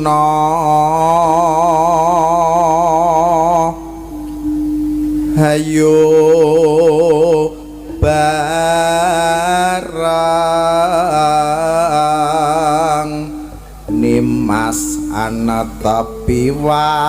Arjuna. Hayo bareng Nimas anetapi wajib.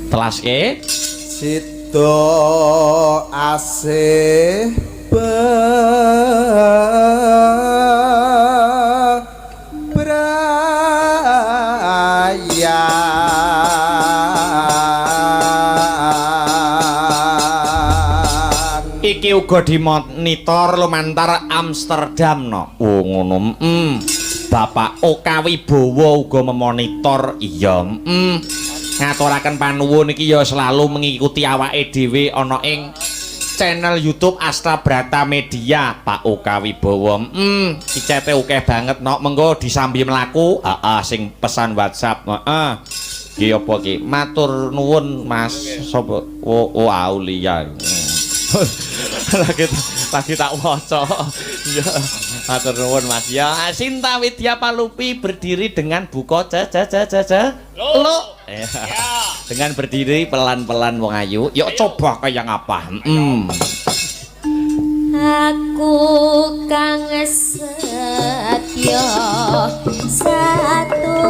Telaske sida asih bebrayan. Iki uga dimonitor lumantar Amsterdam no. Oh ngono. Bapak Oka Wibowo uga memonitor. Iya, Ngaturaken panuwun iki ya selalu mengikuti awake dhewe ana ing channel YouTube Asta Brata Media Pak Oka Wibowo. Icete akeh banget no. Mengko disambi mlaku. Heeh, sing pesan WhatsApp. Heeh. Ki apa ki? Matur nuwun Mas. Sapa? Oh, oh Aulia. Lagi tak waca. Ya, matur nuwun Mas. Ya, Sinta Widya Palupi berdiri dengan buka ce ce ce ce ce. Lo. Ya. Dengan berdiri pelan-pelan wong ayu. Yuk coba kayak apa? Aku kang setya satu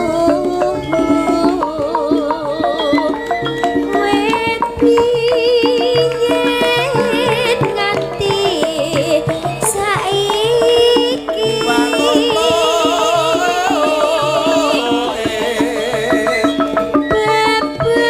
wit biyen nganti saiki. Bebasane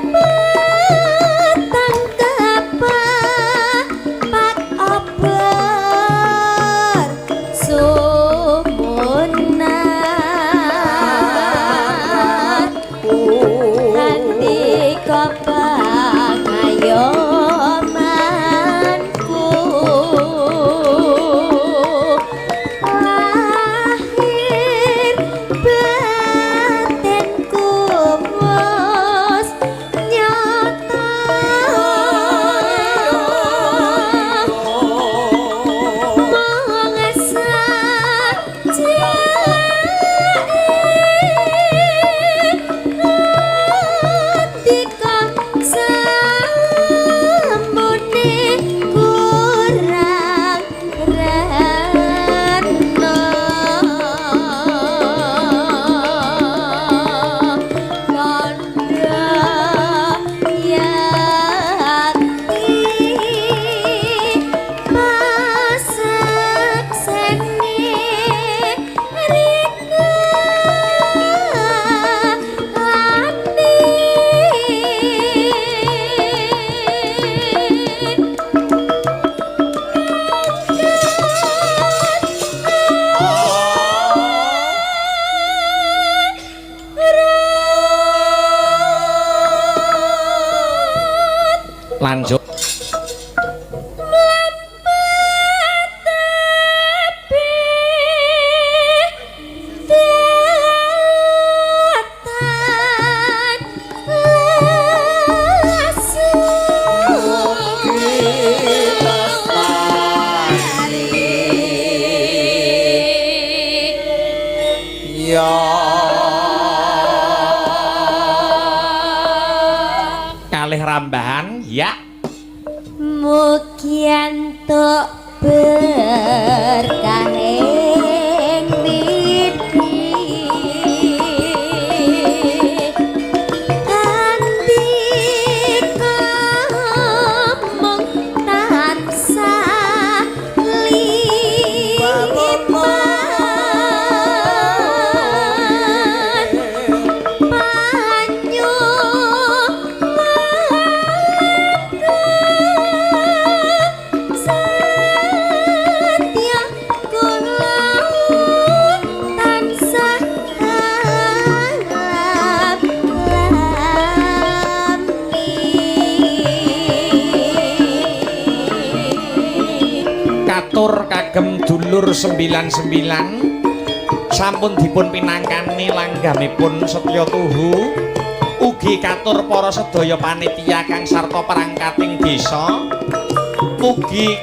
petang kapapat obar sumunar andika pangayomanku lahir batinku wis nyata mung andika sambune kurang rena kandha yati paseksene rika ane. Lanjut. Datan lesu. Ya. Kalih rambahan ya. Mugi entuk berkahing widi andika mung tansah liman panyu setya kula tansah alami. Katur kagem dulur 99 sampun dipun pinangkani langgamipun Setya Tuhu ugi. Ugi katur para sedaya panitia kang sarta perangkating desa. Mugi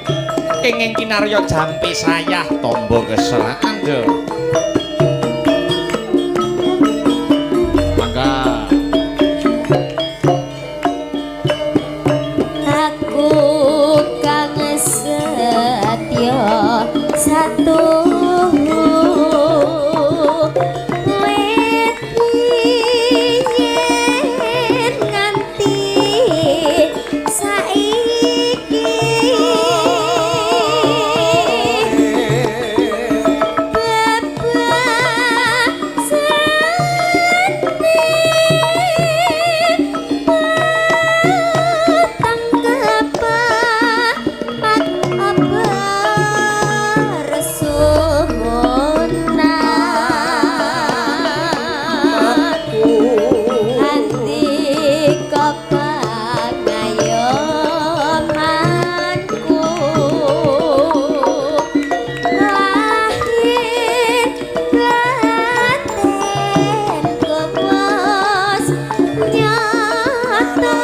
kenging kinarya jampi sayah tombo keselakan yo. Mangga. Aku kang setya satu wit yen nganti saiki Lahir batin kebos nyata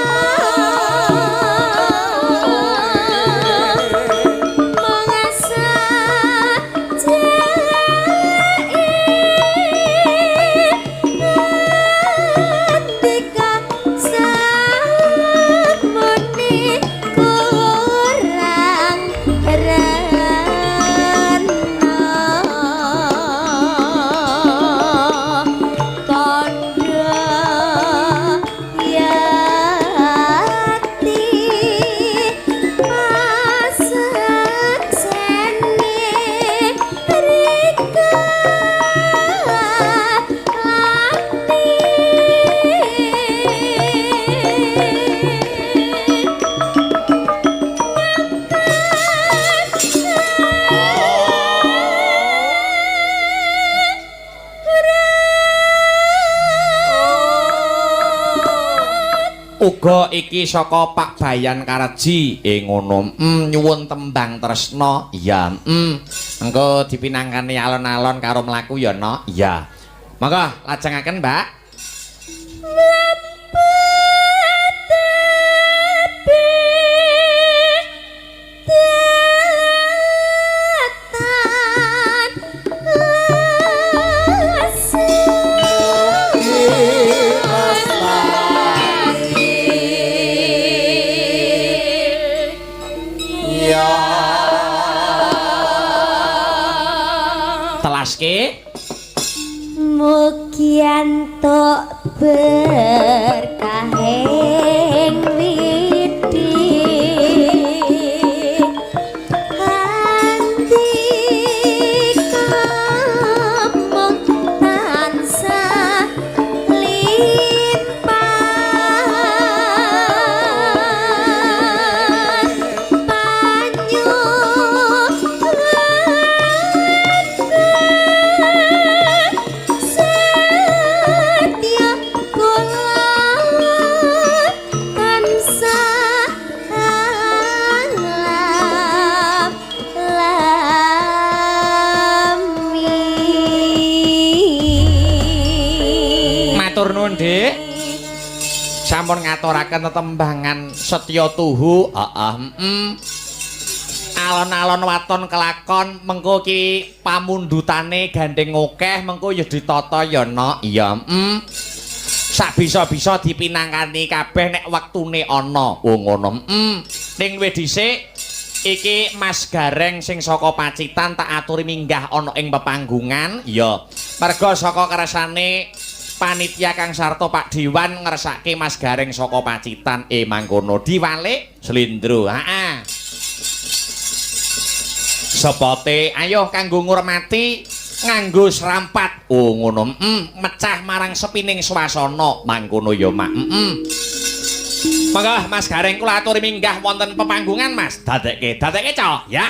mengasah andika sakmene kurang rena kandha yati pasaksene rika lati. Uga iki saka Pak Bayan Karji. Ngono. Nyuwun tembang tresna. Iya, Engko dipinangkani alon-alon karo mlaku ya, Nok. Iya. Monggo lajengaken, Mbak. Telaske. Mugi entuk berkahing widhi andika mung tansah limpah panyuwun setya kula tansah alam lami. Matur nuwun, Dik. Sampun ngaturaken tetembangan Setya Tuhu. Heeh, Alon-alon waton kelakon mengko ki pamundhutane gandeng akeh mengko ya ditata ya, Nok. Iya, Sak bisa-bisa dipinangkani kabeh nek wektune ana. Oh ngono. Ning luwih dhisik iki Mas Gareng sing saka Pacitan tak aturi minggah ana ing pepanggungan. Iya. Merga saka kersane panitia kang sarta Pak Dewan ngersake Mas Gareng saka Pacitan. Mangkono diwalik slendro. Heeh. Sepote ayo kanggo ngurmati nganggo serampat. Oh ngono. Mecah marang sepining swasana. Mangkono ya, Mak. Monggo Mas Gareng kula aturi minggah wonten pepanggungan, Mas. Dadekke, dadekke, Cok, ya.